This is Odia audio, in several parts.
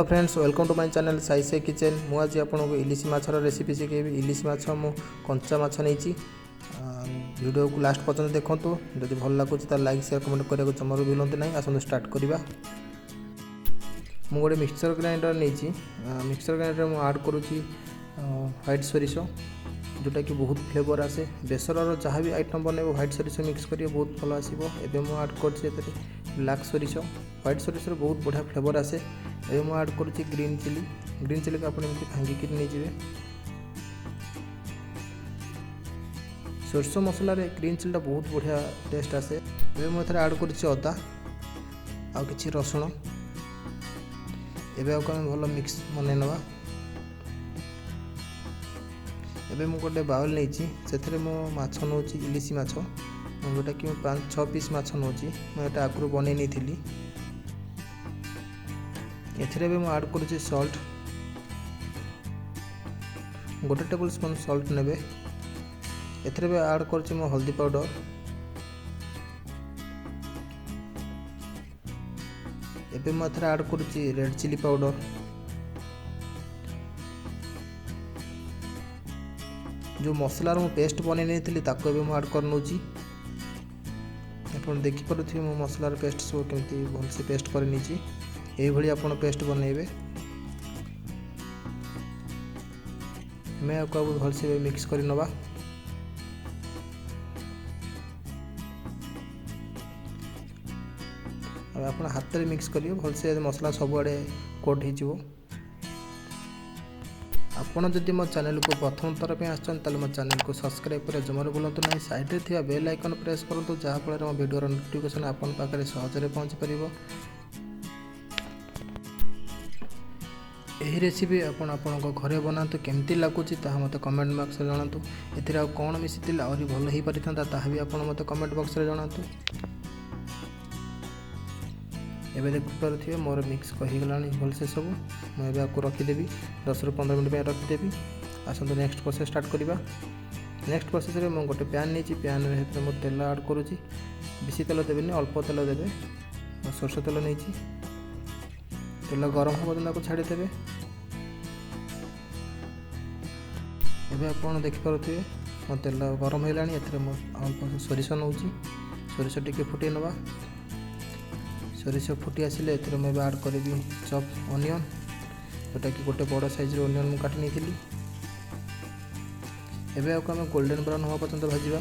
Hello friends, welcome to my channel Sai Sai Kitchen. ମୁଁ ଆଜି ଆପଣଙ୍କୁ ଇଲିଶି ମାଛର ରେସିପି ଶିଖେଇବି। ଇଲିଶି ମାଛ ମୁଁ କଞ୍ଚା ମାଛ ନେଇଛି। ଭିଡ଼ିଓକୁ ଲାଷ୍ଟ ପର୍ଯ୍ୟନ୍ତ ଦେଖନ୍ତୁ। ଯଦି ଭଲ ଲାଗୁଛି ତାହେଲେ ଲାଇକ୍, ସେୟାର, କମେଣ୍ଟ କରିବାକୁ ଜମାରୁ ଭୁଲନ୍ତୁ ନାହିଁ। ଆସନ୍ତୁ ଷ୍ଟାର୍ଟ କରିବା। ମୁଁ ଗୋଟେ ମିକ୍ସଚର ଗ୍ରାଇଣ୍ଡର ନେଇଛି। ମିକ୍ସଚର ଗ୍ରାଇଣ୍ଡରରେ ମୁଁ ଆଡ଼୍ କରୁଛି ହ୍ୱାଇଟ୍ ସୋରିଷ, ଯେଉଁଟାକି ବହୁତ ଫ୍ଲେଭର୍ ଆସେ। ବେସରର ଯାହା ବି ଆଇଟମ୍ ବନେଇବ, ହ୍ୱାଇଟ୍ ସୋରିଷ ମିକ୍ସ କରିବେ, ବହୁତ ଭଲ ଆସିବ। ଏବେ ମୁଁ ଆଡ଼୍ କରୁଛି ଏଥିରେ ବ୍ଲାକ୍ ସୋରିଷ। ହ୍ୱାଇଟ୍ ସୋରିଷର ବହୁତ ବଢ଼ିଆ ଫ୍ଲେଭର୍ ଆସେ। ଏବେ ମୁଁ ଆଡ଼୍ କରୁଛି ଗ୍ରୀନ୍ ଚିଲି। ଗ୍ରୀନ୍ ଚିଲିକୁ ଆପଣ ଏମିତି ଭାଙ୍ଗିକିରି ନେଇଯିବେ। ସୋରିଷ ମସଲାରେ ଗ୍ରୀନ୍ ଚିଲିଟା ବହୁତ ବଢ଼ିଆ ଟେଷ୍ଟ ଆସେ। ଏବେ ମୁଁ ଏଥିରେ ଆଡ଼୍ କରୁଛି ଅଦା ଆଉ କିଛି ରସୁଣ। ଏବେ ଆଉ ଆମେ ଭଲ ମିକ୍ସ ବନେଇ ନେବା। ଏବେ ମୁଁ ଗୋଟେ ବାଉଲ୍ ନେଇଛି, ସେଥିରେ ମୁଁ ମାଛ ନେଉଛି, ଇଲିଶି ମାଛ, ଯେଉଁଟାକି ମୁଁ 5-6 ପିସ୍ ମାଛ ନେଉଛି। ମୁଁ ଏଇଟା ଆଗରୁ ବନେଇ ନେଇଥିଲି। ଏଥିରେ ଏବେ ମୁଁ ଆଡ଼୍ କରୁଛି ସଲ୍ଟ। 1 ଟେବୁଲ୍ ସ୍ପୁନ୍ ସଲ୍ଟ ନେବେ। ଏଥିରେ ବି ଆଡ଼୍ କରୁଛି ମୁଁ ହଳଦୀ ପାଉଡ଼ର। ଏବେ ମୁଁ ଏଥିରେ ଆଡ଼୍ କରୁଛି ରେଡ଼୍ ଚିଲି ପାଉଡ଼ର। ଯେଉଁ ମସଲାର ମୁଁ ପେଷ୍ଟ ବନେଇ ନେଇଥିଲି, ତାକୁ ଏବେ ମୁଁ ଆଡ଼୍ କରିନେଉଛି। ଆପଣ ଦେଖିପାରୁଥିବେ ମୁଁ ମସଲାର ପେଷ୍ଟ ସବୁ କେମିତି ଭଲସେ ପେଷ୍ଟ କରିନେଇଛି। ଏଇଭଳି ଆପଣ ପେଷ୍ଟ ବନେଇବେ। ଆମେ ଆକୁ ଆଉ ଭଲସେ ମିକ୍ସ କରି ନେବା। ଆଉ ଆପଣ ହାତରେ ମିକ୍ସ କରିବେ, ଭଲସେ ମସଲା ସବୁଆଡ଼େ କୋଟ୍ ହେଇଯିବ। ଆପଣ ଯଦି ମୋ ଚ୍ୟାନେଲକୁ ପ୍ରଥମ ଥର ପାଇଁ ଆସିଛନ୍ତି, ତାହେଲେ ମୋ ଚ୍ୟାନେଲକୁ ସବସ୍କ୍ରାଇବ୍ କରିବା ଜମାରୁ ଭୁଲନ୍ତୁ ନାହିଁ। ସାଇଡ଼୍ରେ ଥିବା ବେଲ୍ ଆଇକନ୍ ପ୍ରେସ୍ କରନ୍ତୁ, ଯାହାଫଳରେ ମୋ ଭିଡ଼ିଓର ନୋଟିଫିକେସନ୍ ଆପଣଙ୍କ ପାଖରେ ସହଜରେ ପହଞ୍ଚି ପାରିବ। ଏହି ରେସିପି ଆପଣ ଆପଣଙ୍କ ଘରେ ବନାନ୍ତୁ। କେମିତି ଲାଗୁଛି ତାହା ମୋତେ କମେଣ୍ଟ ବକ୍ସରେ ଜଣାନ୍ତୁ। ଏଥିରେ ଆଉ କ'ଣ ମିଶିଥିଲେ ଆହୁରି ଭଲ ହେଇପାରିଥାନ୍ତା, ତାହା ବି ଆପଣ ମୋତେ କମେଣ୍ଟ ବକ୍ସରେ ଜଣାନ୍ତୁ। ଏବେ ଦେଖିପାରୁଥିବେ ମୋର ମିକ୍ସ ହେଇଗଲାଣି ଭଲସେ ସବୁ। ମୁଁ ଏବେ ଆକୁ ରଖିଦେବି, 10ରୁ 15 ମିନିଟ୍ ପାଇଁ ରଖିଦେବି। ଆସନ୍ତୁ ନେକ୍ସଟ ପ୍ରୋସେସ୍ ଷ୍ଟାର୍ଟ କରିବା। ନେକ୍ସଟ ପ୍ରୋସେସ୍ରେ ମୁଁ ଗୋଟେ ପ୍ୟାନ୍ ନେଇଛି। ପ୍ୟାନ୍ରେ ସେଥିରେ ମୁଁ ତେଲ ଆଡ଼୍ କରୁଛି। ବେଶୀ ତେଲ ଦେବେନି, ଅଳ୍ପ ତେଲ ଦେବେ। ମୁଁ ସୋରିଷ ତେଲ ନେଇଛି। ତେଲ ଗରମ ହେବ ପର୍ଯ୍ୟନ୍ତ ତାକୁ ଛାଡ଼ିଦେବେ। ଏବେ ଆପଣ ଦେଖିପାରୁଥିବେ ମୋ ତେଲ ଗରମ ହେଲାଣି। ଏଥିରେ ମୁଁ ଅଳ୍ପ ସୋରିଷ ନେଉଛି। ସୋରିଷ ଟିକେ ଫୁଟେଇ ନେବା। ସୋରିଷ ଫୁଟି ଆସିଲେ ଏଥିରେ ମୁଁ ଏବେ ଆଡ଼୍ କରିବି ଚପ୍ ଅନିଅନ୍, ଯେଉଁଟାକି ଗୋଟେ ବଡ଼ ସାଇଜ୍ର ଅନିଅନ୍ ମୁଁ କାଟି ନେଇଥିଲି। ଏବେ ଆକୁ ଆମେ ଗୋଲ୍ଡେନ୍ ବ୍ରାଉନ୍ ହେବା ପର୍ଯ୍ୟନ୍ତ ଭାଜିବା।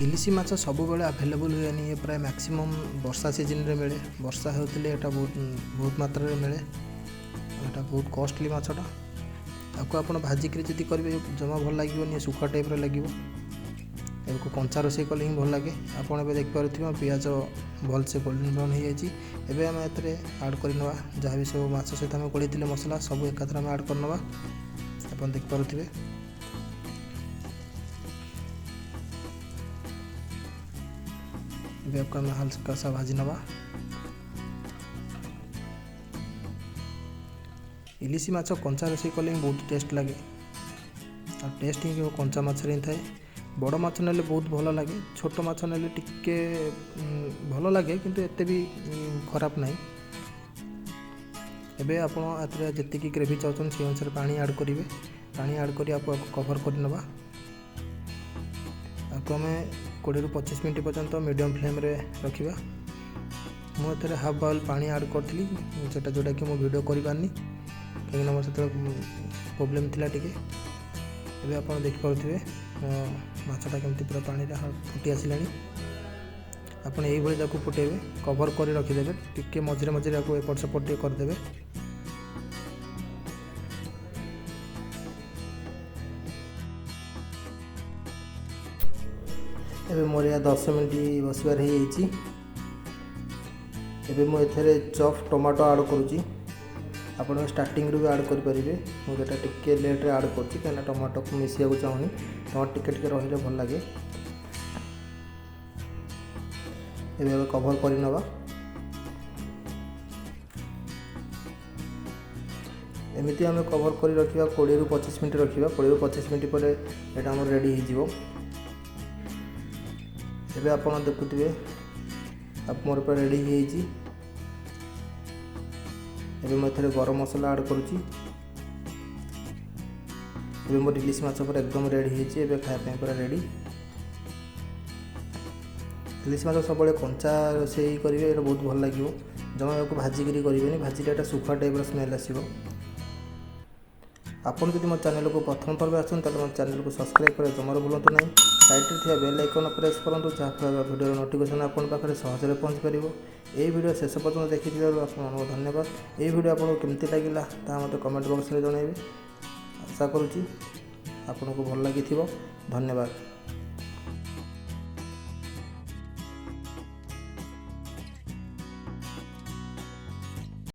ଇଲିଶି ମାଛ ସବୁବେଳେ ଆଭେଲେବୁଲ୍ ହୁଏନି। ଏ ପ୍ରାୟ ମ୍ୟାକ୍ସିମମ୍ ବର୍ଷା ସିଜନ୍ରେ ମିଳେ। ବର୍ଷା ହେଉଥିଲେ ଏଇଟା ବହୁତ ବହୁତ ମାତ୍ରାରେ ମିଳେ। ଏଇଟା ବହୁତ କଷ୍ଟଲି ମାଛଟା। ତାକୁ ଆପଣ ଭାଜିକିରି ଯଦି କରିବେ, ଜମା ଭଲ ଲାଗିବନି, ଶୁଖୁଆ ଟାଇପ୍ର ଲାଗିବ। ଏହାକୁ କଞ୍ଚା ରୋଷେଇ କଲେ ହିଁ ଭଲ ଲାଗେ। ଆପଣ ଏବେ ଦେଖିପାରୁଥିବେ ପିଆଜ ଭଲସେ ଗୋଲ୍ଡେନ୍ ବ୍ରାଉନ୍ ହେଇଯାଇଛି। ଏବେ ଆମେ ଏଥିରେ ଆଡ଼୍ କରିନେବା ଯାହା ବି ସବୁ ମାଛ ସହିତ ଆମେ ଗୋଳେଇଥିଲେ ମସଲା, ସବୁ ଏକାଥରେ ଆମେ ଆଡ଼୍ କରିନେବା। ଆପଣ ଦେଖିପାରୁଥିବେ। ଏବେ ଆକୁ ଆମେ ହାଲକା ସା ଭାଜି ନେବା। ଇଲିଶି ମାଛ କଞ୍ଚା ରୋଷେଇ କଲେ ହିଁ ବହୁତ ଟେଷ୍ଟ ଲାଗେ, ଆଉ ଟେଷ୍ଟ ହିଁ କେବଳ କଞ୍ଚା ମାଛରେ ହିଁ ଥାଏ। ବଡ଼ ମାଛ ନେଲେ ବହୁତ ଭଲ ଲାଗେ, ଛୋଟ ମାଛ ନେଲେ ଟିକେ ଭଲ ଲାଗେ, କିନ୍ତୁ ଏତେ ବି ଖରାପ ନାହିଁ। ଏବେ ଆପଣ ଏଥିରେ ଯେତିକି ଗ୍ରେଭି ଚାହୁଁଛନ୍ତି, ସେଇ ଅନୁସାରେ ପାଣି ଆଡ଼୍ କରିବେ। ପାଣି ଆଡ଼୍ କରି ଆକୁ କଭର୍ କରିନେବା। ଆକୁ ଆମେ 20ରୁ 25 ମିନିଟ୍ ପର୍ଯ୍ୟନ୍ତ ମିଡ଼ିୟମ୍ ଫ୍ଲେମ୍ରେ ରଖିବା। ମୁଁ ଏଥିରେ ହାଫ୍ ବାଉଲ୍ ପାଣି ଆଡ଼୍ କରିଥିଲି ସେଟା, ଯେଉଁଟାକି ମୁଁ ଭିଡ଼ିଓ କରିପାରିନି, କାହିଁକିନା ମୋର ସେତେବେଳେ ପ୍ରୋବ୍ଲେମ୍ ଥିଲା ଟିକେ। ଏବେ ଆପଣ ଦେଖିପାରୁଥିବେ ମାଛଟା କେମିତି ପୁରା ପାଣିରେ ଫୁଟି ଆସିଲାଣି। ଆପଣ ଏଇଭଳି ତାକୁ ଫୁଟେଇବେ, କଭର୍ କରି ରଖିଦେବେ। ଟିକେ ମଝିରେ ମଝିରେ ଆକୁ ଏପଟ ସେପଟ ଟିକେ କରିଦେବେ। ଏବେ ମୋର ଏହା 10 ମିନିଟ୍ ବସିବାର ହେଇଯାଇଛି। ଏବେ ମୁଁ ଏଥିରେ ଚପ୍ ଟମାଟୋ ଆଡ଼୍ କରୁଛି। ଆପଣ ଷ୍ଟାର୍ଟିଂରୁ ବି ଆଡ଼୍ କରିପାରିବେ। ମୁଁ ସେଇଟା ଟିକେ ଲେଟ୍ରେ ଆଡ଼୍ କରୁଛି, କାହିଁକିନା ଟମାଟୋକୁ ମିଶିବାକୁ ଚାହୁଁନି। ଟମାଟୋ ଟିକେ ଟିକେ ରହିଲେ ଭଲ ଲାଗେ। ଏବେ ଏବେ କଭର୍ କରିନେବା। ଏମିତି ଆମେ କଭର୍ କରି ରଖିବା, 20ରୁ 25 ମିନିଟ୍ ରଖିବା। 20ରୁ 25 ମିନିଟ୍ ପରେ ଏଇଟା ଆମର ରେଡ଼ି ହେଇଯିବ। ଏବେ ଆପଣ ଦେଖୁଥିବେ ମୋର ପୁରା ରେଡ଼ି ହେଇଯାଇଛି। ଏବେ ମୁଁ ଏଥିରେ ଗରମ ମସଲା ଆଡ଼୍ କରୁଛି। ଏବେ ମୋର ଇଲିଶି ମାଛ ପୁରା ଏକଦମ ରେଡ଼ି ହେଇଛି। ଏବେ ଖାଇବା ପାଇଁ ପୁରା ରେଡ଼ି। ଇଲିଶି ମାଛ ସବୁବେଳେ କଞ୍ଚା ରୋଷେଇ କରିବେ, ଏଇଟା ବହୁତ ଭଲ ଲାଗିବ। ଜମା ଏହାକୁ ଭାଜିକିରି କରିବେନି, ଭାଜିଲେ ଏଇଟା ଶୁଖୁଆ ଟାଇପ୍ର ସ୍ମେଲ୍ ଆସିବ। ଆପଣ ଯଦି ମୋ ଚ୍ୟାନେଲକୁ ପ୍ରଥମ ଥର ପାଇଁ ଆସନ୍ତି, ତାହେଲେ ମୋ ଚ୍ୟାନେଲକୁ ସବସ୍କ୍ରାଇବ୍ କରିବା ଜମାରୁ ଭୁଲନ୍ତୁ ନାହିଁ। ସାଇଡ଼୍ରେ ଥିବା ବେଲ୍ ଆଇକନ୍ ପ୍ରେସ୍ କରନ୍ତୁ, ଯାହାଫଳରେ ଭିଡ଼ିଓର ନୋଟିଫିକେସନ୍ ଆପଣଙ୍କ ପାଖରେ ସହଜରେ ପହଞ୍ଚିପାରିବ। ଏହି ଭିଡ଼ିଓ ଶେଷ ପର୍ଯ୍ୟନ୍ତ ଦେଖିଥିବାରୁ ଆପଣଙ୍କୁ ଧନ୍ୟବାଦ। ଏହି ଭିଡ଼ିଓ ଆପଣଙ୍କୁ କେମିତି ଲାଗିଲା, ତାହା ମୋତେ କମେଣ୍ଟ ବକ୍ସରେ ଜଣାଇବେ। ଆଶା କରୁଛି ଆପଣଙ୍କୁ ଭଲ ଲାଗିଥିବ। ଧନ୍ୟବାଦ।